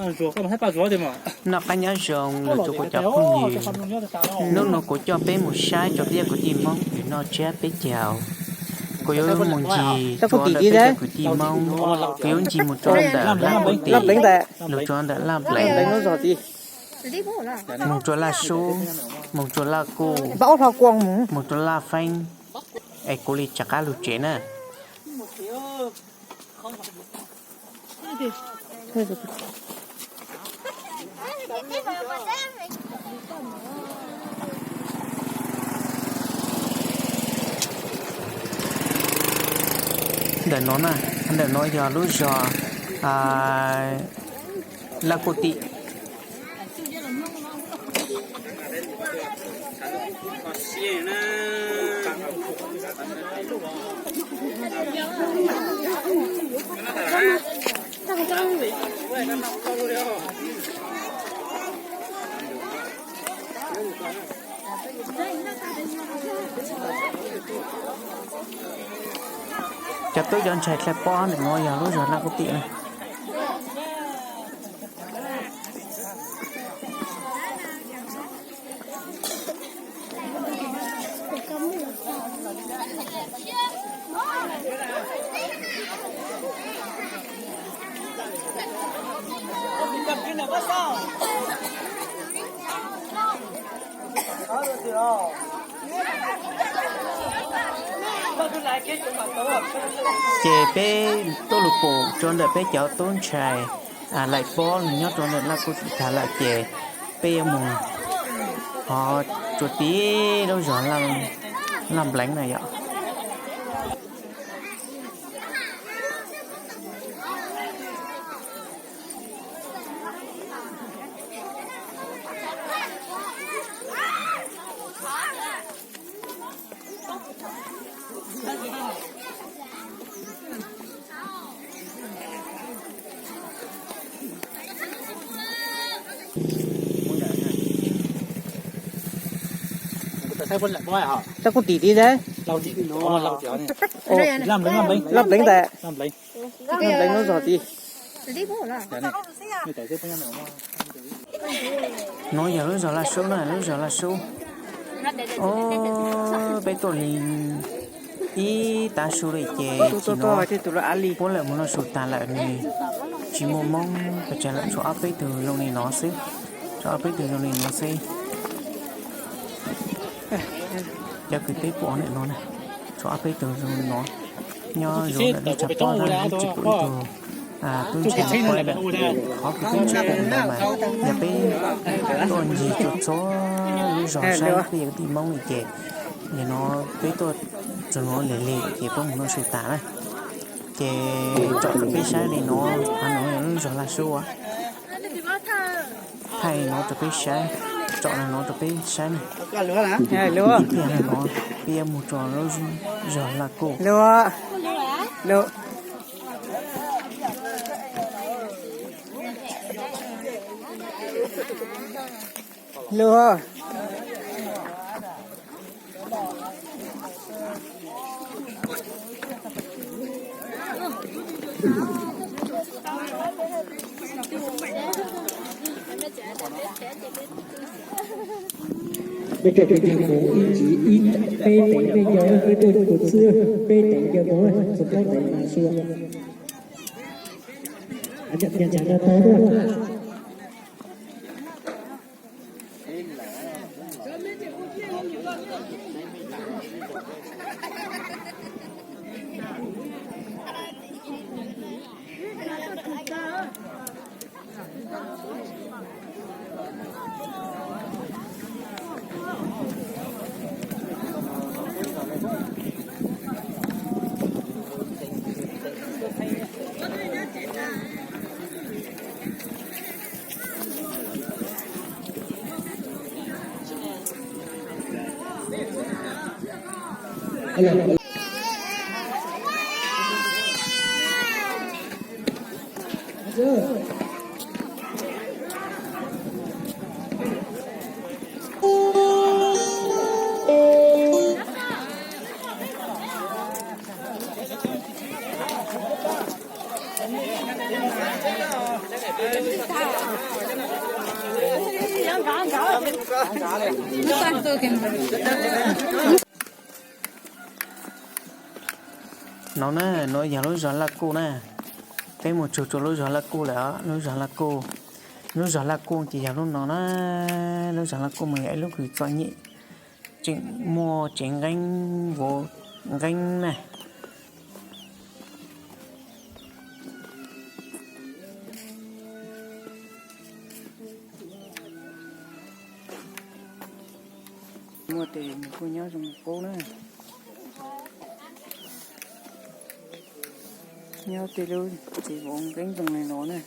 Noj qab nyob zoo los rau kuv cov phooj ywg. Hnub no kuv coj peb mus saib rau peb cov kwv tij Hmoob uas noj tsiab peb caug. Kuv yuav mus ncig rau ntawm peb cov kwv tij Hmoob, kuv yuav ncig mus rau ntawm Laj Kub Tim, los rau ntawm Laj Npleev, mus rau Laj Sub, mus rau Laj Kuj, mus rau Laj Feeb, es kuv li rov qab lug tsev na. Ntawm no na, ntawm no yog lub zos Laj Kub Tim. Cov tub cov ntxhais dlha pob ntawm no yog lub zos Laj Kub Tim na. Ces peb tuaj lug pum rau ntawm peb cov tub ntxhais laim pob nyob rau ntawm Laj Kub Tim tag lawm ces peb yuav mus hov rua tim lub zos Laj Npleev na yom. Laj Kub Tim tid, Laj Npleev ntawd, Laj Npleev lub zos tid. No yog lub zos Laj Sub na, lub zos Laj Sub. Peb tuaj li ib tav su li ces puab lawm mus noj su tag lawm nws tsis muaj Moob pes tsawg lawm, tshuav ob peb tug zoo li no xwb, tshuav ob peb tug zoo li no xwb. Cov kws peb pom ntawm no na, tshuav ob peb tug zoo li no, nyob zoo ntawm lub tshav pob na, tsis pum ib tug tub ntxhais pab lawm. Qhov kws peb tsis pum ntawd mas yog peb tuaj ncig txhua txhua lub zos saib peb yog kwv tij Moob li ces nim no peb tuaj txog no lig lig ces puab mus noj su tas na. Ces tsom rau peb saib li no, qhov no yog lub zos Laj Sub. Thaij no rau peb saib, tsom no rau peb saib na. Tib tiag no peb yuav mus rau lub zos Laj Kuj. Lug. Peb tseem peb caug mus ib ntsis ib peb teev peb caug, peb tuaj kuv xwb peb teev caug mus txog plaub teev mas sua. Ntshai no tau dua. No na, no yog lub zos Laj Kuj na. Peb mus txog rau lub zos Laj Kuj lawm os, lub zos Laj Kuj. Lub zos Laj Kuj ces yog lub no na. Lub zos Laj Kuj mas yog ib lub kws txom nyem, tseem muaj tsev nqeeb vov nqeeb na. Muaj tes nws kuj nyob zoo qub na. Nyob tej lub tsev vov nqeeb zoo li no na.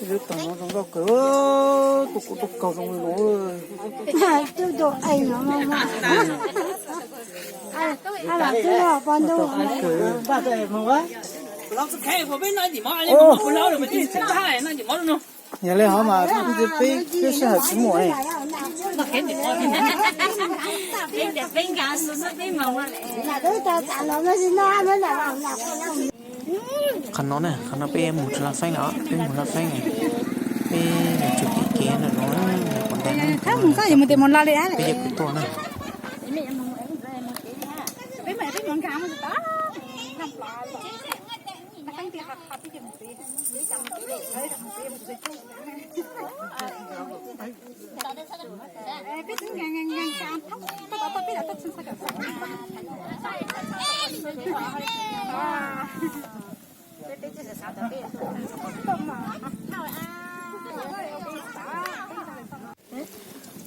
Lub tog no zoo nkauj kawg, tuaj kuv tuaj kaug zoo li no. Tuaj do es no mas. Yog li hov mas peb sij hawm tsis muaj. Qhov no na, qhov no peb mus rau Laj Feeb lawm, peb mus Laj Feeb lawm. Peb mus txog tim kev no, peb mus Laj Feeb lawm, peb yuav kuv tuaj na.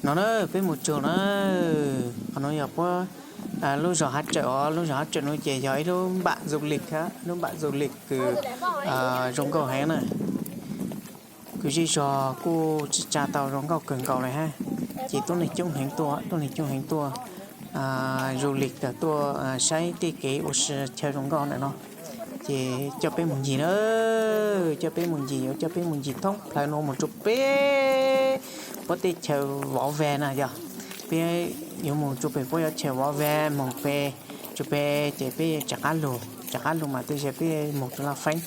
No na, peb mus txog na, qhov no yog puab lub zos Hav Tsawm os, lub zos Hav Tsawm no ces yog ib lub npam du lịch, lub npam du lịch kws zoo nkauj heev na. Kws zej zog kuj tsa tau zoo nkauj kawg nkaus li hab. Ces tuab neeg coob heev tuaj, tuab neeg coob heev tuaj du lịch, tuaj saib tej kev ua si chaw zoo nkauj ntawm no. Ces coj peb mus ncig na, coj peb mus ncig, yuav coj peb mus ncig thoob plawg no mus rau pem puab teb chaws Vov Vag na yog. Peb yuav mus rau pem puab yuav chaws Vov Vag mus pem, rau pem ces peb rov qab lug, rov qab lug mas tej zaum peb mus rau Laj Feeb.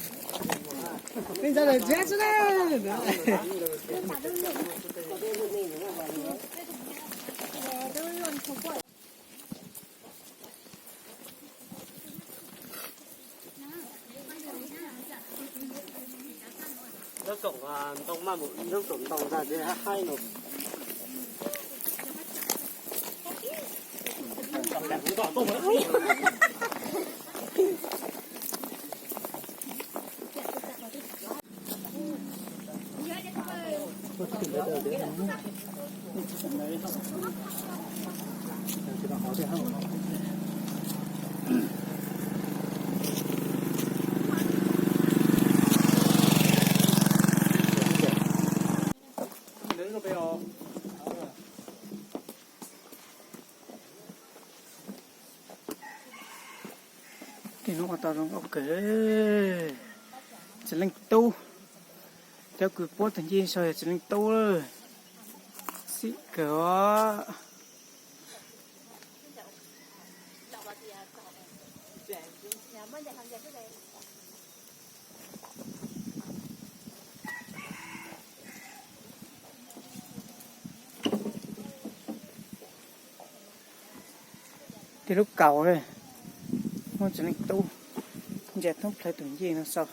Tej no ua tau zoo nkauj kawg. Txiv Leej Tub, cov kws puab tug ncej sau yog Txiv Leej Tub lawm. Xim kawg os. Tej lub kaus, muaj Txiv Leej Tub ntsia thoob plawg tus ncej no xwb.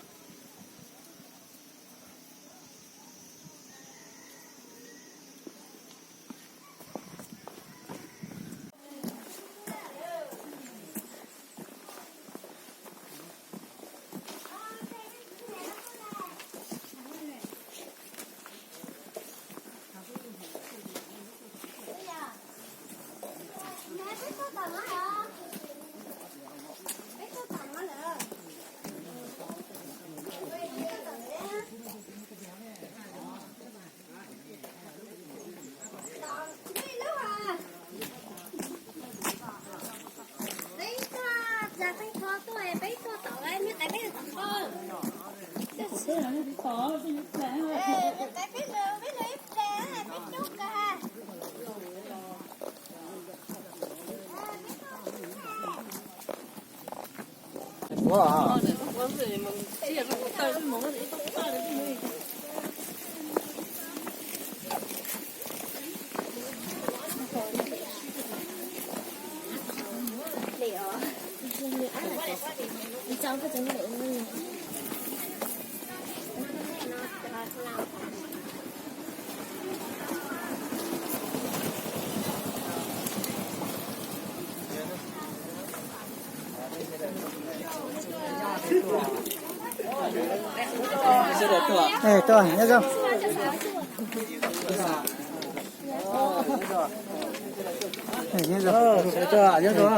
Ê, tuaj, nyob zoo. Ê, nyob zoo. Ê, tuaj, nyob zoo.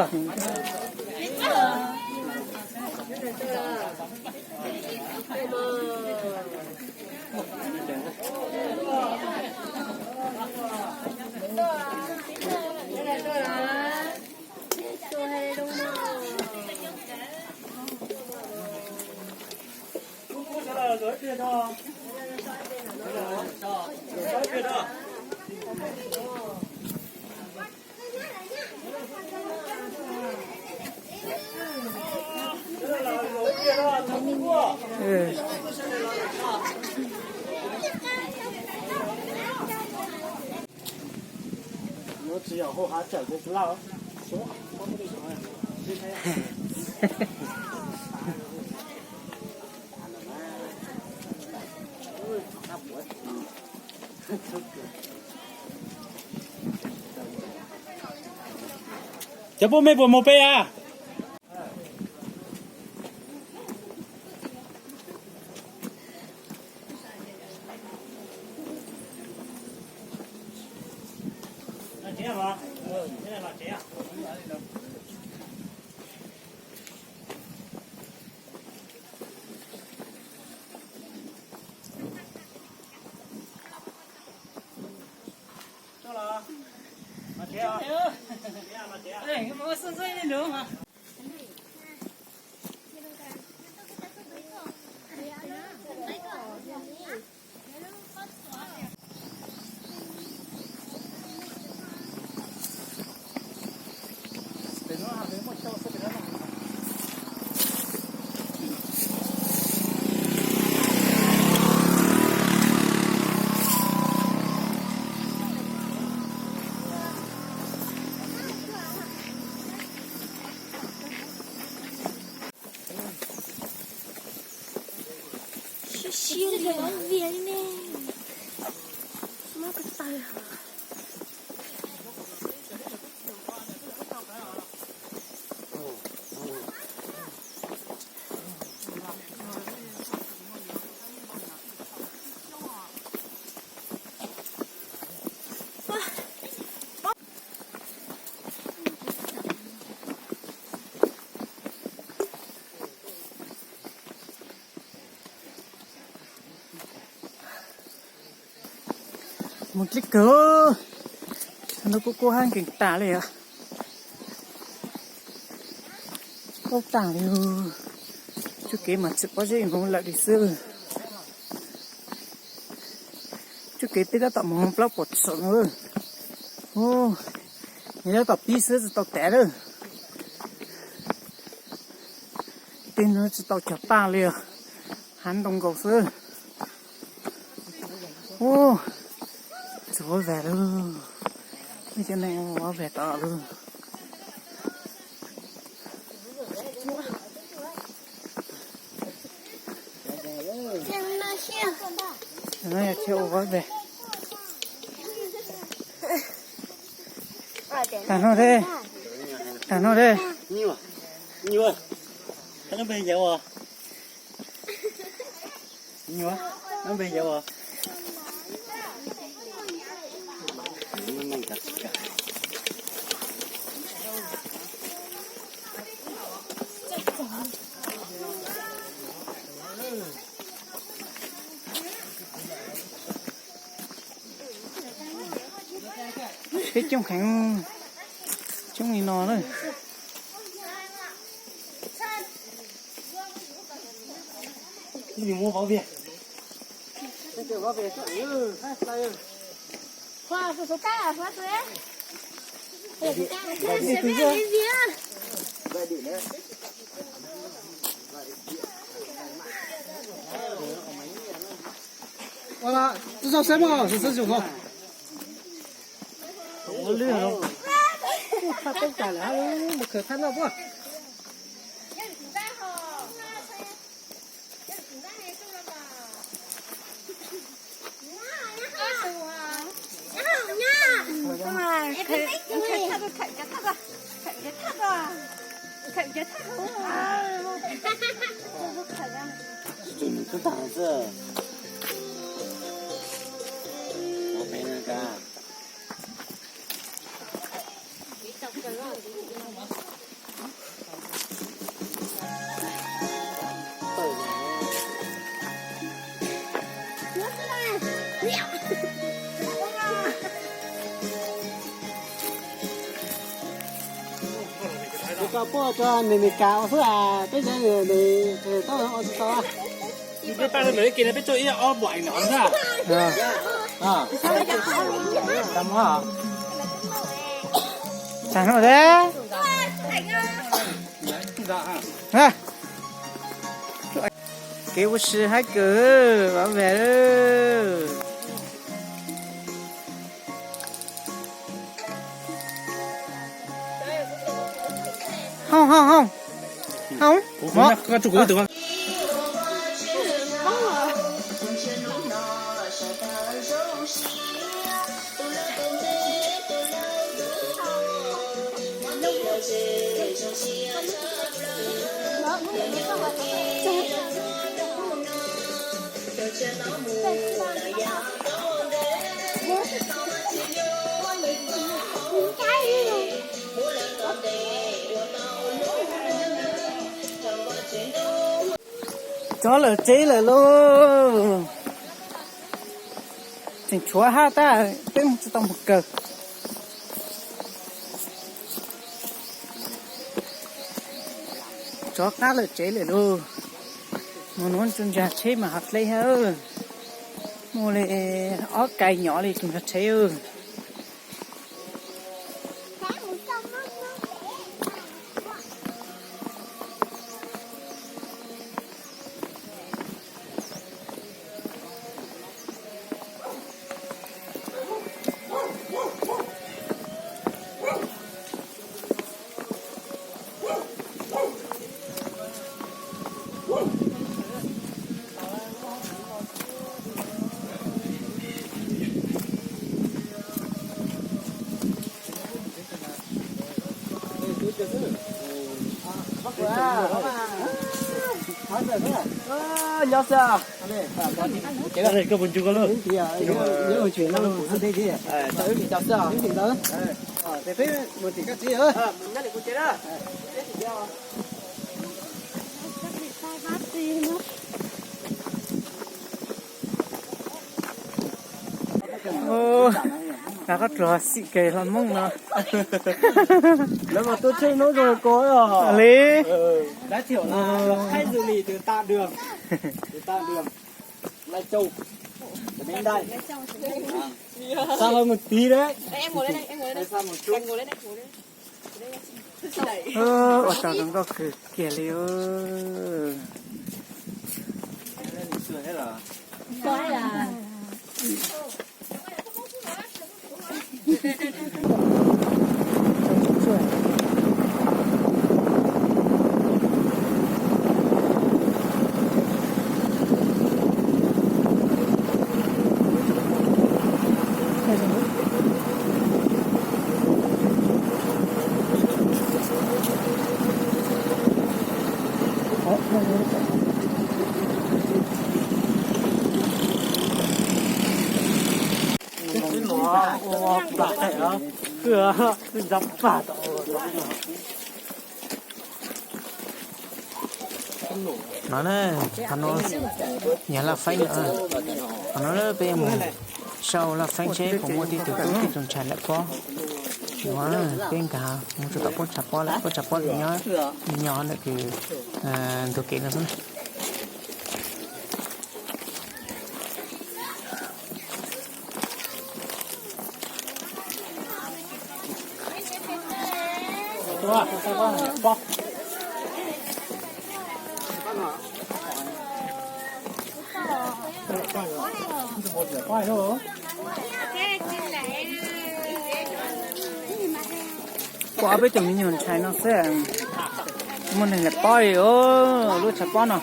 Cov pub mej puas mus peb a? Siab siab li os, vias li ne. Mob ko taw. Mus dleb kawg, hnub kub kub hab nkees tas li os. Paub tag li, txuj kev mas tsis paub zeb nkoos lawm li xwb. Txuj kev peb tab tom mus plaub puas txom no. Ub, yog tab tom pib xwb tsis tau tav lawm. Tej no tsis tau cog paj li os, hav ntoo nkaus xwb. Ub, tsis ua vag lawm, nej cov neeg ua vag tod lawm. No yog thiaj ua vag. Tag no thiab, tag no thiab. Nyuam, nyob npe yau os. Peb coob heev, coob li no na. Ua, tub zog seb mog, seb seb zoo ho. Ua lwj los, ua thaj teb tas lawm, mus khawb thaj noj puab. Kuv tau puab rau Amelikas ua xwb as, peb cov nws tau ua tsis tau. Peb pab ntawm ib ke no peb tau ib ob puas eev no na. Tag no thiab. Kev ua si haib kawg, vaj veg. Hoob, hoob, hoob. Hoob. Tsov lawm tsev lawm lauj. Tseem tshuav hab tab, peb mus tsis tau mus kawg. Tsov qab lawm tsev lawm lauj. Mus nuv tsuas ntsag tsheb mas hov dleb hab. Muaj li ob kais nyom li tsuas ntsag tsheb. Nyob xwb. Koj puas ntsib koj lub? Ua, koj pluag xim kawg hlo Hmoob no. Lawv mas tuaj tsheb hnub zoo ko li. Xa hauv mus tiv deb. Ua tsaug zoo nkauj kawg kiag li. No na, qhov no, yog laj faib no, qhov no peb mus Sau laj feeb seb puas muaj tej tug tub tej tug ntxhais lawm pob. Peb nkag mus rau tom pob tshav pob lawm, pob tshav pob nyob, nyob ntawm kws ntug kev no xwb. Kuv ob peb tug me nyuam ntxhais no xwb, muaj neeg lawm pob li os, lub tshav pob no.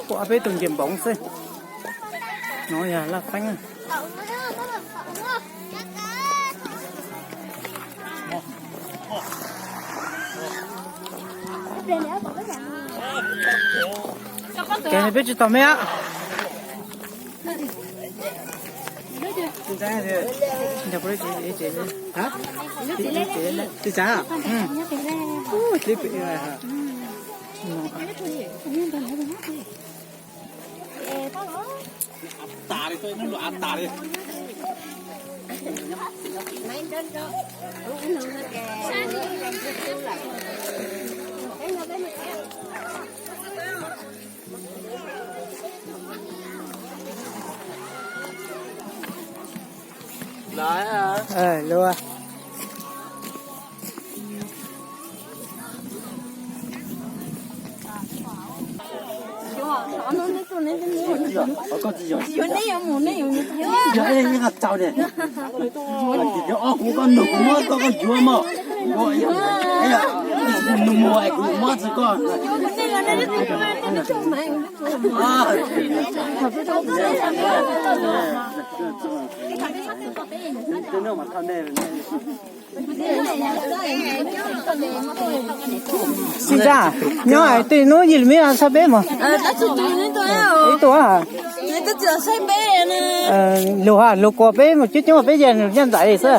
Kuv ob peb tug nce npoov xwb. No yog laj feeb. Ces peb tsis tau me. Luag. Xib Ntsa, nyob hais tej hnub yig lus me xab peb mog. Ib tug ha. Luag ha, luag kua peb mus coob coob peb yeej nyob ntxais li xwb.